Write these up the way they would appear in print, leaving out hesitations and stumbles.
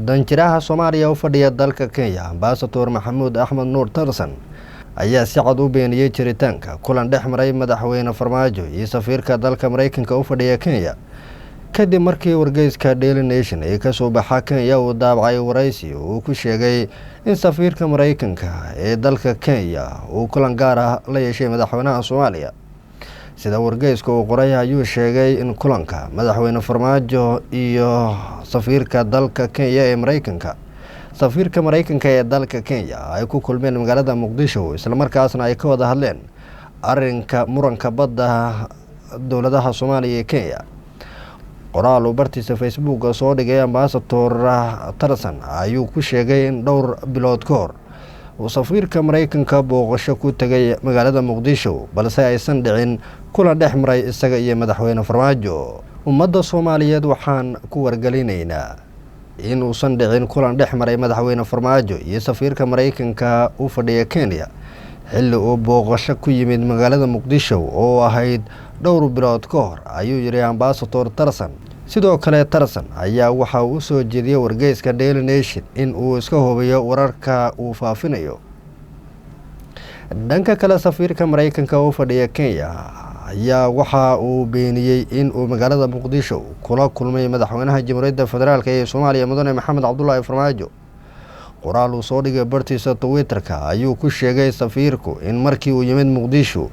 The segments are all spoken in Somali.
Danjiraha Soomaaliya u fadhiya dalka Kenya, Ambasador Maxamuud Axmed Nuur Tarsan, ayaa si cad u beeniyey jiritaanka kulan dhex maray Madaxweyne Farmaajo iyo safiirka dalka Mareykanka u fadhiya Kenya, kadib markii wargeyska Daily Nation ee kasoo baxa Kenya uu daabacay waraysi uu ku sheegay in safiirka Mareykanka ee dalka Kenya uu kulan gaar ah la yeeshay madaxweynaha Soomaaliya. Sida wargeyska uu qoray ayuu sheegay in kulanka Madaxweyne Farmaajo iyo safiirka dalka Kenya ee Mareykanka, safiirka Mareykanka ee dalka Kenya, ay ku kulmeen magaalada Muqdisho, islamarkaasna ay ka wada hadleen arinka muranka badda dowladaha Soomaaliya iyo Kenya. Qoraal uu bartiisa Facebooka soo dhigay Ambasador Tarsan ayuu ku sheegay in dhowr bilood ka hor uu safiirka Mareykanka booqasho ku tegay magaalada Muqdisho, balse aysan dhicin kulan dhex maray isaga iyo Madaxweyne Farmaajo. Ummadda Soomaaliyeed waxaan ku wargelinaynaa in uusan dhicin kulan dhex maray Madaxweyne Farmaajo iyo safiirka Mareykanka u fadhiya Kenya xilli uu booqasho ku yimid magaalada Muqdisho oo ahayd dhowr bilood ka hor, ayuu yidhi Ambasador Tarsan. Sidoo kale Tarsan ayaa waxa uu usoo jeediyey wargeyska Daily Nation in uu iska hubiyo wararka uu faafinayo. Dhanka kale, safiirka Mareykanka u fadhiya Kenya ayaa waxa uu beeniyey in uu magaalada Muqdisho kula kulmay madaxweynaha Jamhuuriyadda Federaalk ee Soomaaliya, Mudane Maxamed Cabdulaahi Farmaajo. Qoraal uu soo dhigay bartiisa Twitter-ka ayuu ku sheegay safiirku in markii uu yimid Muqdisho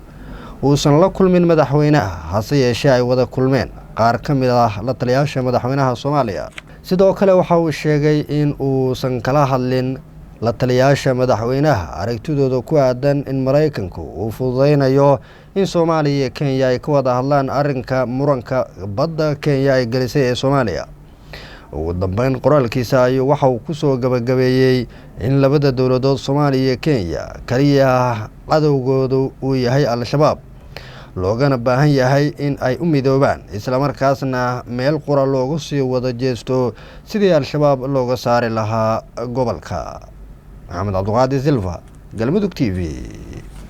uusan la kulmin madaxweynaha, hase yeeshee ay wada kulmeen qaar ka mid ah la taliyaasha madaxweynaha Soomaaliya. Sidoo kale waxa uu sheegay in uusan kala hadlin la taliyaasha madaxweynaha aragtidooda ku aadan in Maraykanku uu fududeynayo in Soomaaliya iyo Kenya ay ka wada hadlaan arrinka muranka badda Kenya ay gelisay ee Soomaaliya. Ugu dambeyn qoraalkiisa ayuu waxa uu kusoo gabagabeeyey in labada dowladood, Soomaaliya iyo Kenya, kaliya cadowgoodu uu yahay Al-Shabaab, loogana baahan yahay in ay u midoobaan, islamarkaasna meel qura loogu sii wada jeesto sidii Al-Shabaab looga saari lahaa gobolka. Maxamed Cabdiqaadir Silva, Galmudug t v.